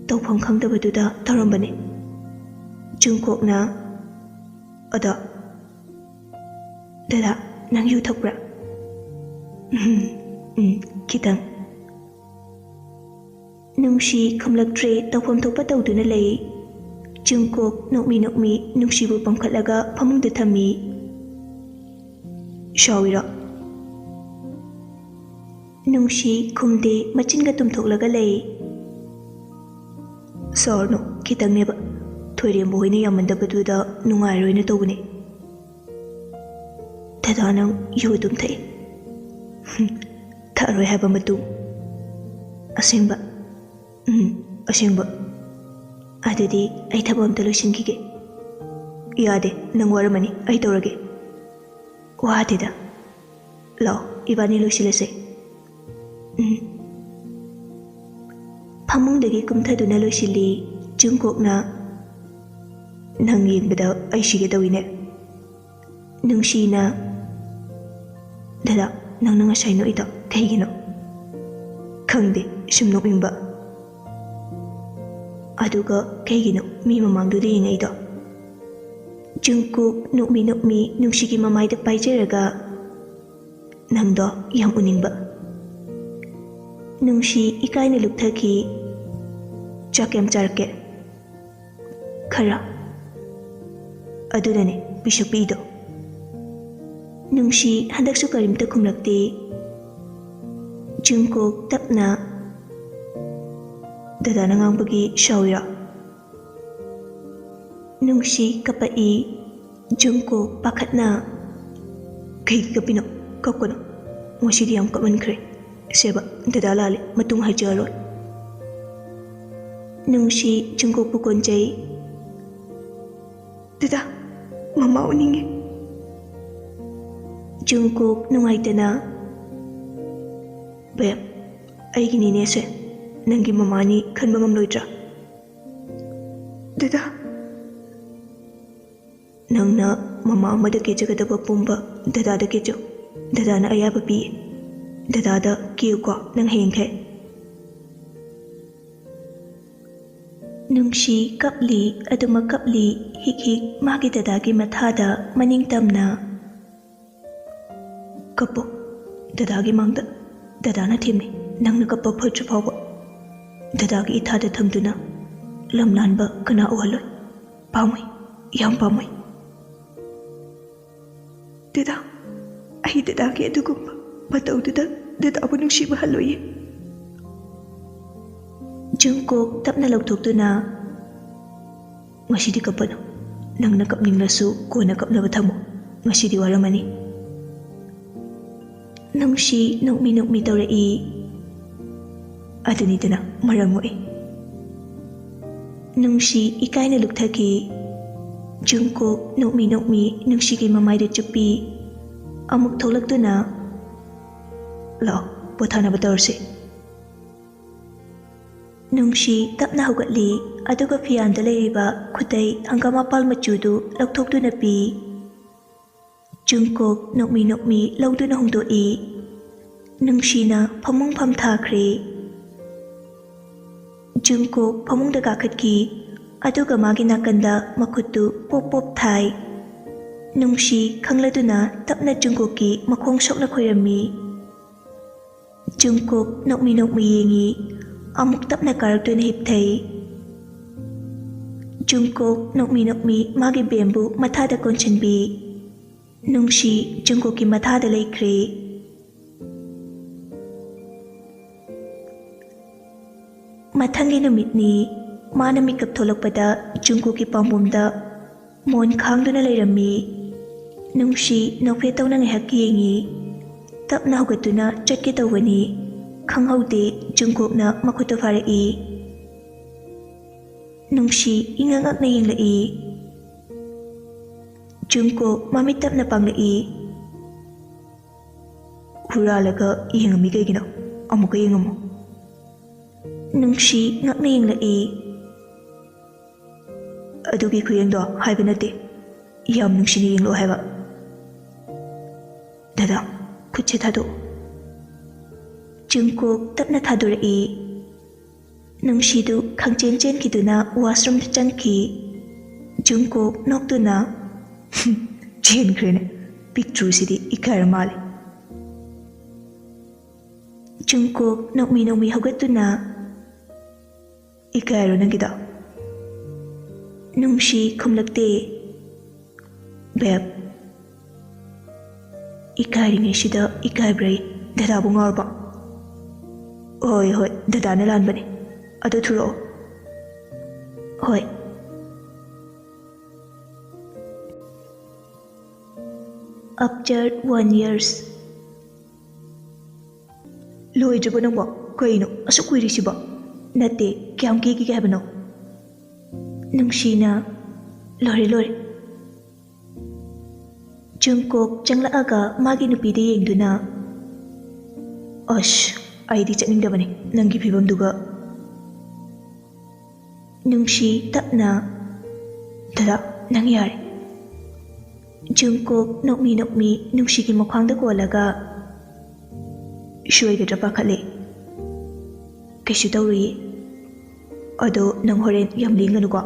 ꯇꯧꯐꯝ ꯈꯪꯗꯕꯗꯨꯗ ꯇꯧꯔꯝꯕꯅꯤ꯫ ꯖꯨꯡꯀꯣꯛꯅ, "ꯑꯗꯣ, ꯗꯗꯥ, ꯅꯪ ꯌꯨ ꯊꯛꯄ꯭ꯔꯥ?" "ꯎꯝ, ꯎꯝ, ꯈꯤꯇꯪ꯫" ꯅꯨꯡꯁꯤ ꯈꯨꯝꯂꯛꯇ꯭ꯔꯦ, ꯇꯧꯐꯝ ꯊꯣꯛꯄ ꯇꯧꯗꯨꯅ ꯂꯩ꯫ ꯖꯨꯡꯀꯣꯛ ꯅꯣꯛꯃꯤ ꯅꯣꯛꯃꯤ ꯅꯨꯡꯁꯤꯕꯨ ꯄꯝꯈꯠꯂꯒ ꯐꯃꯨꯡꯗ ꯊꯝꯃꯤ꯫ "ꯁꯥꯎꯏꯔꯣ?" ꯅꯨꯡꯁꯤ ꯈꯨꯝꯗꯦ, ꯃꯆꯤꯟꯒ ꯇꯨꯝꯊꯣꯛꯂꯒ ꯂꯩ꯫ "ꯁꯥꯎꯔꯅꯨ, ꯈꯤꯇꯪꯅꯦꯕ꯫ ꯊꯣꯏꯔꯦꯝꯕ ꯍꯣꯏꯅ ꯌꯥꯝꯃꯟꯗꯕꯗꯨꯗ ꯅꯨꯡꯉꯥꯏꯔꯣꯏꯅ ꯇꯧꯕꯅꯦ꯫" "ꯗꯗꯥ, ꯅꯪ ꯌꯨ ꯑꯗꯨꯝ ꯊꯛꯏ꯫" "ꯍꯨꯝ, ꯊꯛꯑꯔꯣꯏ ꯍꯥꯏꯕ ꯃꯇꯨꯡ꯫" "ꯑꯁꯦꯡꯕ?" "ꯎꯝ, ꯑꯁꯦꯡꯕ꯫" "ꯑꯗꯨꯗꯤ ꯑꯩ ꯊꯕꯛ ꯑꯝꯇ ꯂꯣꯏꯁꯤꯟꯈꯤꯒꯦ꯫" "ꯌꯥꯗꯦ, ꯅꯪ ꯋꯥꯔꯝꯃꯅꯤ, ꯑꯩ ꯇꯧꯔꯒꯦ꯫" "ꯋꯥꯗꯦꯗ, ꯂꯥꯛꯑꯣ, ꯏꯕꯥꯅꯤ ꯂꯣꯏꯁꯤꯜꯂꯁꯦ꯫" "ꯎꯝ꯫" ꯐꯃꯨꯡꯗꯒꯤ ꯀꯨꯝꯊꯗꯨꯅ ꯂꯣꯏꯁꯤꯜꯂꯤ꯫ ꯖꯨꯡꯀꯣꯛꯅ, "ꯅꯪ ꯌꯦꯡꯕꯗ ꯑꯩ ꯁꯤꯒꯦ ꯇꯧꯏꯅꯦ꯫" ꯅꯨꯡꯁꯤꯅ, "ꯗꯗꯥ, ꯅꯪꯅ ꯉꯁꯥꯏ ꯅꯣꯛꯏꯗꯣ ꯀꯩꯒꯤꯅꯣ?" "ꯈꯪꯗꯦ, ꯁꯨꯝ ꯅꯣꯛꯅꯤꯡꯕ꯫" "ꯑꯗꯨꯒ ꯀꯩꯒꯤꯅꯣ ꯃꯤ ꯃꯃꯥꯡꯗꯨꯗ ꯌꯦꯡꯉꯛꯏꯗꯣ?" ꯖꯨꯡꯀꯨꯛ ꯅꯣꯛꯃꯤ ꯅꯣꯛꯃꯤ ꯅꯨꯡꯁꯤꯒꯤ ꯃꯃꯥꯏꯗ ꯄꯥꯏꯖꯔꯒ, "ꯅꯪꯗꯣ ꯌꯥꯝ ꯎꯅꯤꯡꯕ꯫" ꯅꯨꯡꯁꯤ ꯏꯀꯥꯏꯅ ꯂꯨꯞꯊꯈꯤ꯫ "ꯆꯥꯛ ꯀꯌꯥꯝ ꯆꯥꯔꯛꯀꯦ?" "ꯈꯔ꯫" "ꯑꯗꯨꯅꯅꯦ ꯄꯤꯁꯛ ꯄꯤꯛꯏꯗꯣ꯫" ꯅꯨꯡꯁꯤ ꯍꯟꯗꯛꯁꯨ ꯀꯔꯤꯝꯇ ꯈꯨꯝꯂꯛꯇꯦ꯫ ꯖꯨꯡꯀꯨꯛ ꯇꯞꯅ, "ꯗꯗꯥꯅ ꯉꯥꯡꯕꯒꯤ ꯁꯥꯎꯔꯤꯔꯣ?" ꯅꯨꯡꯁꯤ ꯀꯞꯄꯛꯏ꯫ ꯖꯨꯡꯀꯨꯛ ꯄꯥꯈꯠꯅ, "ꯀꯩꯒꯤ ꯀꯞꯄꯤꯅꯣ? ꯀꯞꯀꯅꯨ꯫ ꯉꯁꯤꯗꯤ ꯌꯥꯝ ꯀꯞꯃꯟꯈ꯭ꯔꯦ꯫ ꯁꯦꯕ, ꯗꯗꯥ ꯂꯥꯜꯂꯦ, ꯃꯇꯨꯡ ꯍꯥꯏꯖꯔꯔꯣꯏ꯫" ꯅꯨꯡꯁꯤ ꯖꯨꯡꯀꯨꯛꯄꯨ ꯀꯣꯟꯖꯩ꯫ ꯗꯗꯥ, ꯃꯃꯥ ꯎꯅꯤꯡꯉꯦ꯫ ꯖꯨꯡꯀꯨꯛ ꯅꯨꯡꯉꯥꯏꯇꯅ, "ꯕꯦꯝ, ꯑꯩꯒꯤ ꯅꯦꯅꯦꯁꯦ ꯅꯪꯒꯤ ꯃꯃꯥꯅꯤ ꯈꯟꯕ ꯉꯝꯂꯣꯏꯗ꯭ꯔꯥ?" "ꯗꯗꯥ, ꯅꯪꯅ ꯃꯃꯥ ꯑꯃꯗ ꯀꯦꯖꯒꯗꯕ ꯄꯨꯝꯕ ꯗꯗꯥꯗ ꯀꯦꯖꯧ꯫ ꯗꯗꯥꯅ ꯑꯌꯥꯕ ꯄꯤꯌꯦ꯫ ꯗꯗꯥꯗ ꯀꯦꯌꯨꯀꯣ ꯅꯪ ꯍꯌꯦꯡꯈꯩ꯫" ꯅꯨꯡꯁꯤ ꯀꯞꯂꯤ, ꯑꯗꯨꯃꯛ ꯀꯞꯂꯤ, ꯍꯤꯛ ꯍꯤꯛ ꯃꯥꯒꯤ ꯗꯗꯥꯒꯤ ꯃꯊꯥꯗ ꯃꯅꯤꯡ ꯇꯝꯅ꯫ "ꯀꯞꯄꯣ, ꯗꯗꯥꯒꯤ ꯃꯥꯡꯗ꯫ ꯗꯗꯥꯅ ꯊꯦꯝꯃꯤ, ꯅꯪꯅ ꯀꯞꯄ ꯐꯠꯇ꯭ꯔꯤ ꯐꯥꯎꯕ꯫ ꯗꯗꯥꯒꯤ ꯏꯊꯥꯗ ꯊꯝꯗꯨꯅ ꯂꯝ ꯂꯥꯟꯕ ꯀꯅꯥ ꯎꯍꯜꯂꯣꯏ? ꯄꯥꯝꯃꯣꯏ, ꯌꯥꯝ ꯄꯥꯝꯃꯣꯏ꯫" "ꯗꯗꯥ, ꯑꯩ ꯗꯗꯥꯒꯤ ꯑꯗꯨꯒꯨꯝꯕ ꯃꯇꯧꯗꯨꯗ ꯗꯗꯥꯕꯨ ꯅꯨꯡꯁꯤꯕ ꯍꯜꯂꯣꯏꯌꯦ꯫" ꯖꯨꯡꯀꯨꯛ ꯇꯞꯅ ꯂꯧꯊꯣꯛꯇꯨꯅ, "ꯉꯁꯤꯗꯤ ꯀꯞꯄꯅꯨ꯫ ꯅꯪꯅ ꯀꯞꯅꯤꯡꯂꯁꯨ ꯀꯣꯟꯅ ꯀꯞꯅꯕ ꯊꯝꯃꯨ꯫ ꯉꯁꯤꯗꯤ ꯋꯥꯔꯝꯃꯅꯤ꯫" ꯅꯨꯡꯁꯤ ꯅꯣꯛꯃꯤ ꯅꯣꯛꯃꯤ ꯇꯧꯔꯛꯏ꯫ ꯑꯗꯨꯅꯤꯗꯅ ꯃꯔꯝ ꯃꯣꯛꯏ꯫ ꯅꯨꯡꯁꯤ ꯏꯀꯥꯏꯅ ꯂꯨꯞꯊꯈꯤ꯫ ꯖꯨꯡꯀꯨꯛ ꯅꯣꯛꯃꯤ ꯅꯣꯛꯃꯤ ꯅꯨꯡꯁꯤꯒꯤ ꯃꯃꯥꯏꯗ ꯆꯨꯞꯄꯤ꯫ ꯑꯃꯨꯛ ꯊꯣꯛꯂꯛꯇꯨꯅ, "ꯂꯥꯛꯑꯣ, ꯄꯣꯊꯥꯅꯕ ꯇꯧꯔꯁꯤ꯫" ꯅꯨꯡꯁꯤ ꯇꯞꯅ ꯍꯧꯒꯠꯂꯤ, ꯑꯗꯨꯒ ꯐꯤꯌꯥꯟꯗ ꯂꯩꯔꯤꯕ ꯈꯨꯗꯩ ꯍꯪꯒꯥꯝ ꯃꯄꯥꯜ ꯃꯆꯨꯗꯨ ꯂꯧꯊꯣꯛꯇꯨꯅ ꯄꯤ꯫ ꯖꯨꯡꯀꯨꯛ ꯅꯣꯛꯃꯤ ꯅꯣꯛꯃꯤ ꯂꯧꯗꯨꯅ ꯍꯣꯡꯗꯣꯛꯏ꯫ ꯅꯨꯡꯁꯤꯅ ꯐꯃꯨꯡ ꯐꯝꯊꯈ꯭ꯔꯦ꯫ ꯖꯨꯡꯀꯨꯛ ꯐꯃꯨꯡꯗ ꯀꯥꯈꯠꯈꯤ, ꯑꯗꯨꯒ ꯃꯥꯒꯤ ꯅꯥꯀꯟꯗ ꯃꯈꯨꯠꯇꯨ ꯄꯣꯞ ꯄꯣꯞ ꯊꯥꯏ꯫ ꯅꯨꯡꯁꯤ ꯈꯪꯂꯗꯨꯅ ꯇꯞꯅ ꯖꯨꯡꯀꯨꯛꯀꯤ ꯃꯈꯣꯡ ꯁꯣꯛꯅ ꯈꯣꯏꯔꯝꯃꯤ꯫ ꯖꯨꯡꯀꯨꯛ ꯅꯣꯛꯃꯤ ꯅꯣꯛꯃꯤ ꯌꯦꯡꯉꯤ, ꯑꯃꯨꯛ ꯇꯞꯅ ꯀꯥꯔꯛꯇꯨꯅ ꯍꯤꯞꯊꯩ꯫ ꯖꯨꯡꯀꯨꯛ ꯅꯣꯛꯃꯤ ꯅꯣꯛꯃꯤ ꯃꯥꯒꯤ ꯕꯦꯝꯕꯨ ꯃꯊꯥꯗ ꯀꯣꯟꯁꯤꯟꯕꯤ꯫ ꯅꯨꯡꯁꯤ ꯖꯨꯡꯀꯨꯛꯀꯤ ꯃꯊꯥꯗ ꯂꯩꯈ꯭ꯔꯦ꯫ ꯃꯊꯪꯒꯤ ꯅꯨꯃꯤꯠꯅꯤ꯫ ꯃꯥꯅ ꯃꯤꯀꯞ ꯊꯣꯛꯂꯛꯄꯗ ꯖꯨꯡꯀꯨꯛꯀꯤ ꯄꯥꯝꯕꯣꯝꯗ ꯃꯣꯟ ꯈꯥꯡꯗꯨꯅ ꯂꯩꯔꯝꯃꯤ꯫ ꯅꯨꯡꯁꯤ ꯅꯣꯛꯐꯦꯠ ꯇꯧꯅ ꯉꯥꯏꯍꯥꯛ ꯌꯦꯡꯉꯤ꯫ ꯇꯞꯅ ꯍꯧꯒꯠꯇꯨꯅ ꯆꯠꯀꯦ ꯇꯧꯕꯅꯤ꯫ ꯈꯪꯍꯧꯗꯦ, ꯖꯨꯡꯀꯨꯛꯅ ꯃꯈꯨꯠꯇꯨ ꯐꯥꯔꯛꯏ꯫ ꯅꯨꯡꯁꯤ ꯏꯉꯛ ꯉꯛꯅ ꯌꯦꯡꯂꯛꯏ꯫ ꯖꯨꯡꯀꯣꯛ ꯃꯃꯤꯠ ꯇꯞꯅ ꯄꯥꯡꯂꯛꯏ꯫ ꯍꯨꯔꯥꯜꯂꯒ ꯌꯦꯡꯉꯝꯃꯤ ꯀꯩꯒꯤꯅꯣ? ꯑꯃꯨꯛꯀ ꯌꯦꯡꯉꯝꯃꯣ꯫ ꯅꯨꯡꯁꯤ ꯉꯛꯅ ꯌꯦꯡꯂꯛꯏ꯫ ꯑꯗꯨꯒꯤ ꯈꯨꯌꯦꯡꯗꯣ ꯍꯥꯏꯕ ꯅꯠꯇꯦ, ꯌꯥꯝ ꯅꯨꯡꯁꯤꯅ ꯌꯦꯡꯂꯛꯑꯣ ꯍꯥꯏꯕ꯫ ꯗꯗꯥ, ꯈꯨꯠꯁꯦ ꯊꯥꯗꯣꯛꯑꯣ꯫ ꯖꯨꯡꯀꯣꯛ ꯇꯞꯅ ꯊꯥꯗꯣꯔꯛꯏ꯫ ꯅꯨꯡꯁꯤꯗꯨ ꯈꯪꯆꯦꯟ ꯆꯦꯟꯈꯤꯗꯨꯅ ꯋꯥꯁꯔꯨꯝꯗ ꯆꯪꯈꯤ꯫ ꯖꯨꯡꯀꯣꯛ ꯅꯣꯛꯇꯨꯅ, "ꯆꯦꯟꯈ꯭ꯔꯦꯅꯦ, ꯄꯤꯛꯇ꯭ꯔꯨꯁꯤꯗꯤ ꯏꯀꯥꯏꯔ ꯃꯥꯜꯂꯦ"꯫ ꯖꯨꯡꯀꯣꯛ ꯅꯣꯛꯃꯤ ꯅꯣꯛꯃꯤ ꯍꯧꯒꯠꯇꯨꯅ, "ꯏꯀꯥꯏꯔꯣ ꯅꯪꯒꯤꯗꯣ?" ꯅꯨꯡꯁꯤ ꯈꯨꯝꯂꯛꯇꯦ꯫ "ꯕꯦꯕ, ꯏꯀꯥꯏꯔꯤꯉꯩꯁꯤꯗ ꯏꯀꯥꯏꯕ꯭ꯔꯥ? ꯗꯗꯥꯕꯨ ꯉꯥꯎꯔꯕꯣ?" "ꯍꯣꯏ, ꯍꯣꯏ, ꯗꯗꯥꯅ ꯂꯥꯟꯕꯅꯦ꯫ ꯑꯗꯨ ꯊꯨꯔꯛꯑꯣ"꯫ "ꯍꯣꯏ"꯫ After one years꯫ "ꯂꯣꯏꯗ꯭ꯔꯤꯕꯣ ꯅꯪꯕꯣ? ꯀꯩꯅꯣ ꯑꯁꯨꯛ ꯀꯨꯏꯔꯤꯁꯤꯕꯣ?" "ꯅꯠꯇꯦ, ꯀꯌꯥꯝ ꯀꯦꯈꯤꯒꯦ ꯍꯥꯏꯕꯅꯣ?" ꯅꯨꯡꯁꯤꯅ, "ꯂꯣꯏꯔꯦ, ꯂꯣꯏꯔꯦ"꯫ ꯖꯨꯡꯀꯣꯛ ꯆꯪꯂꯛꯑꯒ ꯃꯥꯒꯤ ꯅꯨꯄꯤꯗ ꯌꯦꯡꯗꯨꯅ, "ꯑꯁ, ꯑꯩꯗꯤ ꯆꯠꯅꯤꯡꯗꯕꯅꯤ ꯅꯪꯒꯤ ꯐꯤꯕꯝꯗꯨꯒ"꯫ ꯅꯨꯡꯁꯤ ꯇꯞꯅ, "ꯗꯗꯥ, ꯅꯪ ꯌꯥꯔꯦ"꯫ ꯖꯨꯡꯀꯣꯛ ꯅꯣꯛꯃꯤ ꯅꯣꯛꯃꯤ ꯅꯨꯡꯁꯤꯒꯤ ꯃꯈ꯭ꯋꯥꯡꯗ ꯀꯣꯜꯂꯒ, "ꯁꯣꯏꯒꯗ꯭ꯔꯥ ꯄꯥꯈꯠꯂꯦ"꯫ "ꯀꯩꯁꯨ ꯇꯧꯔꯣꯏꯌꯦ꯫ ꯑꯗꯣ ꯅꯪ ꯍꯣꯔꯦꯟ ꯌꯥꯝ ꯂꯦꯡꯒꯅꯨꯀꯣ"꯫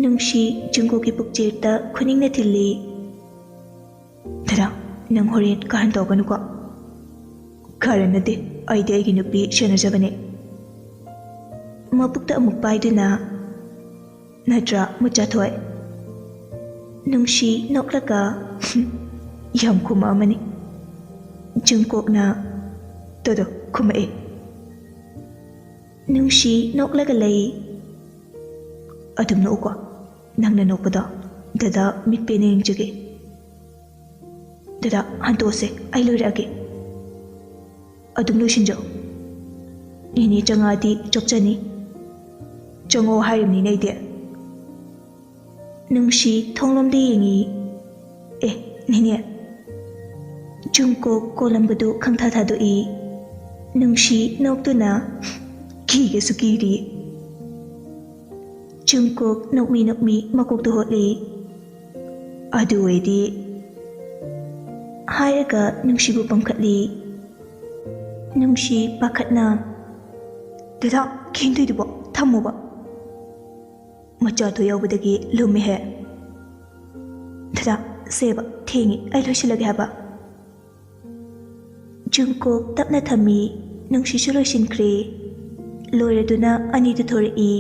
ꯅꯨꯡꯁꯤ ꯖꯨꯡꯀꯣꯛꯀꯤ ꯄꯨꯛꯆꯦꯛꯇ ꯈꯨꯅꯤꯡꯅ ꯊꯤꯜꯂꯤ꯫ "ꯗꯗꯥ, ꯅꯪ ꯍꯣꯔꯦꯟ ꯀꯥꯔꯟ ꯇꯧꯒꯅꯨꯀꯣ"꯫ "ꯀꯥꯔꯟ ꯅꯠꯇꯦ, ꯑꯩꯗꯤ ꯑꯩꯒꯤ ꯅꯨꯄꯤ ꯁꯦꯟꯅꯖꯕꯅꯦ"꯫ ꯃꯕꯨꯛꯇ ꯑꯃꯨꯛ ꯄꯥꯏꯗꯨꯅ, "ꯅꯠꯇ꯭ꯔꯥ, ꯃꯆꯥꯊꯣꯏ?" ꯅꯨꯡꯁꯤ ꯅꯣꯛꯂꯒ, "ꯌꯥꯝ ꯈꯨꯝꯃꯛꯑꯝꯃꯅꯤ"꯫ ꯖꯨꯡꯀꯣꯛꯅ, "ꯇꯣꯗꯣ, ꯈꯨꯝꯃꯛꯑꯦ"꯫ ꯅꯨꯡꯁꯤ ꯅꯣꯛꯂꯒ ꯂꯩ꯫ "ꯑꯗꯨꯝ ꯅꯣꯛꯎꯀꯣ, ꯅꯪꯅ ꯅꯣꯛꯄꯗꯣ ꯗꯗꯥ ꯃꯤꯠ ꯄꯦꯟꯅ ꯌꯦꯡꯖꯒꯦ"꯫ "ꯗꯗꯥ, ꯍꯟꯇꯣꯛꯑꯁꯦ, ꯑꯩ ꯂꯣꯏꯔꯛꯑꯒꯦ"꯫ "ꯑꯗꯨꯝ ꯂꯣꯏꯁꯤꯟꯖꯧ꯫ ꯅꯦꯅꯦ ꯆꯪꯉꯛꯑꯗꯤ ꯆꯣꯞꯆꯅꯤ"꯫ "ꯆꯪꯉꯣ ꯍꯥꯏꯔꯤꯕꯅꯤꯅꯦ ꯑꯩꯗꯤ"꯫ ꯅꯨꯡꯁꯤ ꯊꯣꯡꯂꯣꯝꯗ ꯌꯦꯡꯏ꯫ "ꯑꯦ, ꯅꯦꯅꯦ!" ꯖꯨꯡꯀꯣꯛ ꯀꯣꯜꯂꯝꯕꯗꯨ ꯈꯪꯊꯥ ꯊꯥꯗꯣꯛꯏ꯫ ꯅꯨꯡꯁꯤ ꯅꯣꯛꯇꯨꯅ ꯀꯤꯒꯁꯨ ꯀꯤꯔꯤ꯫ ꯖꯨꯡꯀꯣꯛ ꯅꯣꯛꯃꯤ ꯅꯣꯛꯃꯤ ꯃꯀꯣꯛꯇꯨ ꯍꯣꯠꯂꯤ꯫ "ꯑꯗꯨ ꯑꯣꯏꯗꯤ" ꯍꯥꯏꯔꯒ ꯅꯨꯡꯁꯤꯕꯨ ꯄꯝꯈꯠꯂꯤ꯫ ꯅꯨꯡꯁꯤ ꯄꯥꯈꯠꯅ, "ꯗꯗꯥ, ꯈꯦꯡꯗꯣꯏꯗꯨꯕꯣ? ꯊꯝꯃꯣꯕ꯫ ꯃꯆꯥꯗꯣ ꯌꯥꯎꯕꯗꯒꯤ ꯂꯨꯝꯃꯦꯍꯦ꯫ ꯗꯗꯥ, ꯁꯦꯕ, ꯊꯦꯡꯉꯤ, ꯑꯩ ꯂꯣꯏꯁꯤꯜꯂꯒꯦ ꯍꯥꯏꯕ꯫" ꯖꯨꯡꯀꯣꯛ ꯇꯞꯅ ꯊꯝꯃꯤ꯫ ꯅꯨꯡꯁꯤꯁꯨ ꯂꯣꯏꯁꯤꯟꯈ꯭ꯔꯦ꯫ ꯂꯣꯏꯔꯗꯨꯅ ꯑꯅꯤꯗꯨ ꯊꯣꯔꯛꯏ꯫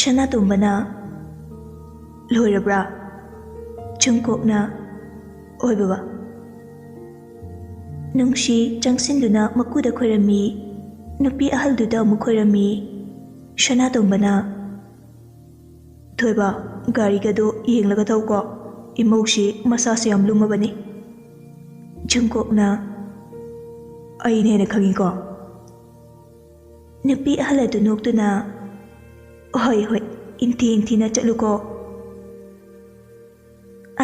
ꯁꯅꯥꯇꯣꯝꯕꯅ, "ꯂꯣꯏꯔꯕ꯭ꯔꯥ?" ꯖꯨꯡꯀꯣꯛꯅ, "ꯍꯣꯏ ꯕꯕꯥ꯫" ꯅꯨꯡꯁꯤ ꯆꯪꯁꯤꯟꯗꯨꯅ ꯃꯀꯨꯗ ꯈꯣꯏꯔꯝꯃꯤ꯫ ꯅꯨꯄꯤ ꯑꯍꯜꯗꯨꯗ ꯑꯃꯨꯛ ꯈꯣꯏꯔꯝꯃꯤ꯫ ꯁꯅꯥꯇꯣꯝꯕꯅ, "ꯊꯣꯏꯕ, ꯒꯥꯔꯤꯒꯗꯣ ꯌꯦꯡꯂꯒ ꯊꯧꯀꯣ꯫ ꯏꯃꯧꯁꯤ ꯃꯁꯥꯁꯨ ꯌꯥꯝ ꯂꯨꯝꯃꯕꯅꯤ꯫" ꯖꯨꯡꯀꯣꯛꯅ, "ꯑꯩꯅ ꯍꯦꯟꯅ ꯈꯪꯉꯤꯀꯣ꯫" ꯅꯨꯄꯤ ꯑꯍꯜ ꯑꯗꯨ ꯅꯣꯛꯇꯨꯅ, "ꯍꯣꯏ, ꯍꯣꯏ, ꯏꯟꯊꯤ ꯏꯟꯊꯤꯅ ꯆꯠꯂꯨꯀꯣ꯫"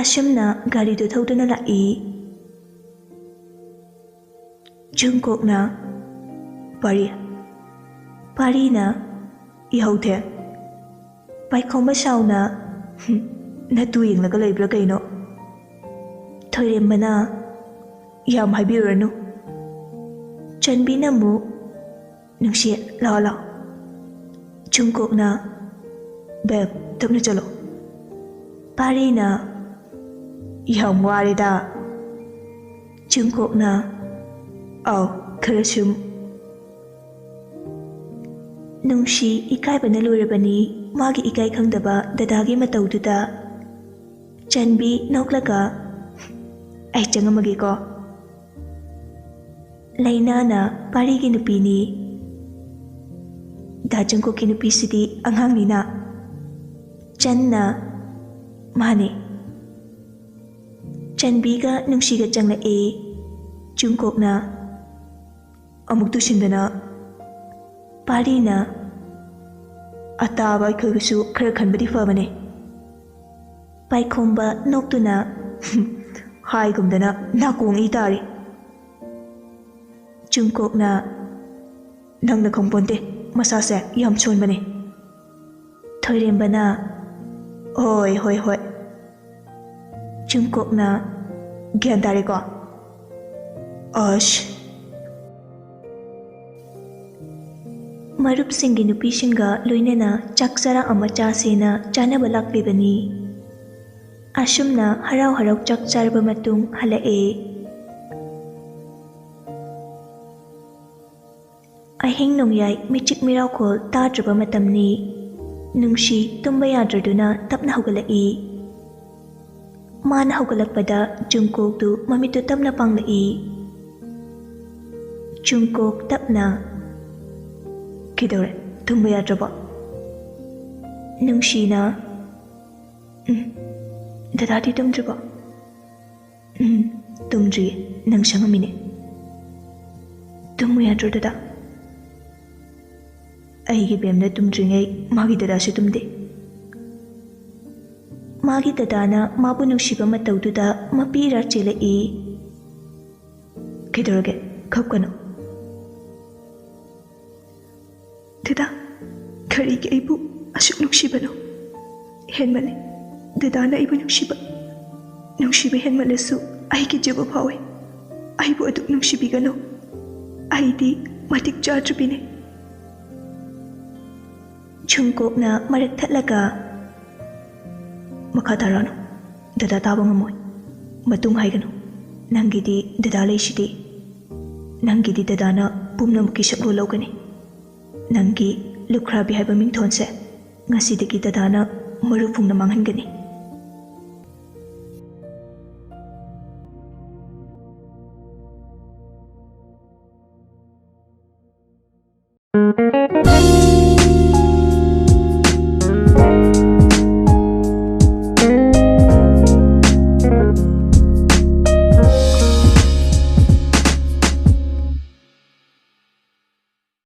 ꯑꯁꯨꯝꯅ ꯒꯥꯔꯤꯗꯨ ꯊꯧꯗꯨꯅ ꯂꯥꯛꯏ꯫ ꯖꯨꯡꯀꯣꯛꯅ, "ꯄꯥꯔꯤ꯫" ꯄꯥꯔꯤꯅ, "ꯏꯍꯧꯊꯦ꯫" ꯄꯥꯏꯈꯣꯝꯕ ꯁꯥꯎꯅ, "ꯍꯨꯝ, ꯅꯇꯨ ꯌꯦꯡꯂꯒ ꯂꯩꯕ꯭ꯔꯥ ꯀꯩꯅꯣ?" ꯊꯣꯏꯔꯦꯝꯕꯅ, "ꯌꯥꯝ ꯍꯥꯏꯕꯤꯔꯨꯔꯅꯨ꯫" ꯆꯟꯕꯤꯅ ꯑꯃꯨꯛ, "ꯅꯨꯡꯁꯤ, ꯂꯥꯛꯑꯣ, ꯂꯥꯛꯑꯣ꯫" ꯖꯨꯡꯀꯣꯛꯅ, "ꯕꯦꯕ, ꯇꯞꯅ ꯆꯠꯂꯣ꯫" ꯄꯥꯔꯤꯅ, "ꯌꯥꯝ ꯋꯥꯔꯦꯗ꯫" ꯖꯨꯡꯀꯣꯛꯅ, "ꯑꯥꯎ, ꯈꯔ ꯁꯨꯝ꯫" ꯅꯨꯡꯁꯤ ꯏꯀꯥꯏꯕꯅ ꯂꯣꯏꯔꯕꯅꯤ꯫ ꯃꯥꯒꯤ ꯏꯀꯥꯏ ꯈꯪꯗꯕ ꯗꯗꯥꯒꯤ ꯃꯇꯧꯗꯨꯗ꯫ ꯆꯟꯕꯤ ꯅꯣꯛꯂꯒ, "ꯑꯩ ꯆꯪꯉꯝꯃꯒꯦꯀꯣ꯫" ꯂꯩꯅꯥꯅ ꯄꯥꯔꯤꯒꯤ ꯅꯨꯄꯤꯅꯤ꯫ ꯗꯥ ꯖꯨꯡꯀꯣꯛꯀꯤ ꯅꯨꯄꯤꯁꯤꯗꯤ ꯑꯉꯥꯡꯅꯤꯅ꯫ ꯆꯟꯅ, "ꯃꯥꯅꯦ꯫" ꯆꯟꯕꯤꯒ ꯅꯨꯡꯁꯤꯒ ꯆꯪꯂꯛꯑꯦ꯫ ꯖꯨꯡꯀꯣꯛꯅ, "ꯑꯃꯨꯛ ꯇꯨꯁꯤꯟꯗꯅ꯫" ꯄꯥꯔꯤꯅ, ꯑꯇꯥꯕ ꯑꯩꯈꯣꯏꯒꯁꯨ ꯈꯔ ꯈꯟꯕꯗꯤ ꯐꯕꯅꯦ꯫ ꯄꯥꯏꯈꯣꯝꯕ ꯅꯣꯛꯇꯨꯅ, "ꯍꯥꯏꯒꯨꯝꯗꯅ ꯅꯥꯀꯣꯡ ꯏ ꯇꯥꯔꯤ꯫" ꯆꯨꯡꯀꯣꯛꯅ, "ꯅꯪꯅ ꯈꯪꯄꯣꯟꯇꯦ, ꯃꯁꯥꯁꯦ ꯌꯥꯝ ꯁꯣꯟꯕꯅꯦ꯫" ꯊꯣꯏꯔꯦꯝꯕꯅ, "ꯍꯣꯏ, ꯍꯣꯏ, ꯍꯣꯏ꯫" ꯆꯨꯡꯀꯣꯛꯅ, "ꯒ꯭ꯌꯥꯟ ꯇꯥꯔꯦꯀꯣ?" ꯑꯁ꯫ ꯃꯔꯨꯞꯁꯤꯡꯒꯤ ꯅꯨꯄꯤꯁꯤꯡꯒ ꯂꯣꯏꯅꯅ ꯆꯥꯛ ꯆꯔꯥ ꯑꯃ ꯆꯥꯁꯦꯅ ꯆꯥꯅꯕ ꯂꯥꯛꯂꯤꯕꯅꯤ꯫ ꯑꯁꯨꯝꯅ ꯍꯔꯥꯎ ꯍꯔꯥꯎ ꯆꯥꯛ ꯆꯥꯔꯕ ꯃꯇꯨꯡ ꯍꯜꯂꯛꯑꯦ꯫ ꯑꯍꯤꯡ ꯅꯣꯡꯌꯥꯏ ꯃꯤꯆꯤꯛ ꯃꯤꯔꯥꯎꯈꯣꯜ ꯇꯥꯗ꯭ꯔꯕ ꯃꯇꯝꯅꯤ꯫ ꯅꯨꯡꯁꯤ ꯇꯨꯝꯕ ꯌꯥꯗ꯭ꯔꯗꯨꯅ ꯇꯞꯅ ꯍꯧꯒꯠꯂꯛꯏ꯫ ꯃꯥꯅ ꯍꯧꯒꯠꯂꯛꯄꯗ ꯖꯨꯡꯀꯣꯛꯇꯨ ꯃꯃꯤꯠꯇꯨ ꯇꯞꯅ ꯄꯥꯡꯂꯛꯏ꯫ ꯖꯨꯡꯀꯣꯛ ꯇꯞꯅ, "ꯀꯩꯗꯧꯔꯦ? ꯇꯨꯝꯕ ꯌꯥꯗ꯭ꯔꯕꯣ?" ꯅꯨꯡꯁꯤꯅ, "ꯎꯝ, ꯗꯗꯥꯗꯤ ꯇꯨꯝꯗ꯭ꯔꯤꯕꯣ?" "ꯎꯝ, ꯇꯨꯝꯗ꯭ꯔꯤꯌꯦ, ꯅꯪ ꯁꯪꯉꯝꯃꯤꯅꯦ꯫" "ꯇꯨꯝꯃꯨ ꯌꯥꯗ꯭ꯔꯣ ꯗꯗꯥ?" "ꯑꯩꯒꯤ ꯕꯦꯝꯅ ꯇꯨꯝꯗ꯭ꯔꯤꯉꯩ ꯃꯥꯒꯤ ꯗꯗꯥꯁꯨ ꯇꯨꯝꯗꯦ꯫" ꯃꯥꯒꯤ ꯗꯗꯥꯅ ꯃꯥꯕꯨ ꯅꯨꯡꯁꯤꯕ ꯃꯇꯧꯗꯨꯗ ꯃꯄꯤ ꯏꯔꯥ ꯆꯦꯜꯂꯛꯏ꯫ "ꯀꯩꯗꯧꯔꯒꯦ? ꯀꯞꯀꯅꯨ꯫" "ꯗꯗꯥ, ꯀꯔꯤꯒꯤ ꯑꯩꯕꯨ ꯑꯁꯨꯛ ꯅꯨꯡꯁꯤꯕꯅꯣ? ꯍꯦꯟꯃꯜꯂꯦ꯫ ꯗꯗꯥꯅ ꯑꯩꯕꯨ ꯅꯨꯡꯁꯤꯕ, ꯅꯨꯡꯁꯤꯕ ꯍꯦꯟꯃꯜꯂꯁꯨ ꯑꯩ ꯀꯤꯖꯕ ꯐꯥꯎꯏ꯫ ꯑꯩꯕꯨ ꯑꯗꯨꯛ ꯅꯨꯡꯁꯤꯕꯤꯒꯅꯨ꯫ ꯑꯩꯗꯤ ꯃꯇꯤꯛ ꯆꯥꯗ꯭ꯔꯕꯤꯅꯦ꯫" ꯖꯨꯡꯀꯣꯛꯅ ꯃꯔꯛ ꯊꯠꯂꯒ, "ꯃꯈꯥ ꯇꯥꯔꯛꯑꯅꯨ꯫ ꯗꯗꯥ ꯇꯥꯕ ꯉꯝꯃꯣꯏ꯫ ꯃꯇꯨꯡ ꯍꯥꯏꯒꯅꯨ꯫ ꯅꯪꯒꯤꯗꯤ ꯗꯗꯥ ꯂꯩꯁꯤꯗꯤ꯫ ꯅꯪꯒꯤꯗꯤ ꯗꯗꯥꯅ ꯄꯨꯝꯅꯃꯛꯀꯤ ꯁꯛꯂꯣꯟ ꯂꯧꯒꯅꯤ꯫ ꯅꯪꯒꯤ ꯂꯨꯈ꯭ꯔꯥꯕꯤ ꯍꯥꯏꯕ ꯃꯤꯡꯊꯣꯟꯁꯦ ꯉꯁꯤꯗꯒꯤ ꯗꯗꯥꯅ ꯃꯔꯨ ꯐꯨꯡꯅ ꯃꯥꯡꯍꯟꯒꯅꯤ꯫"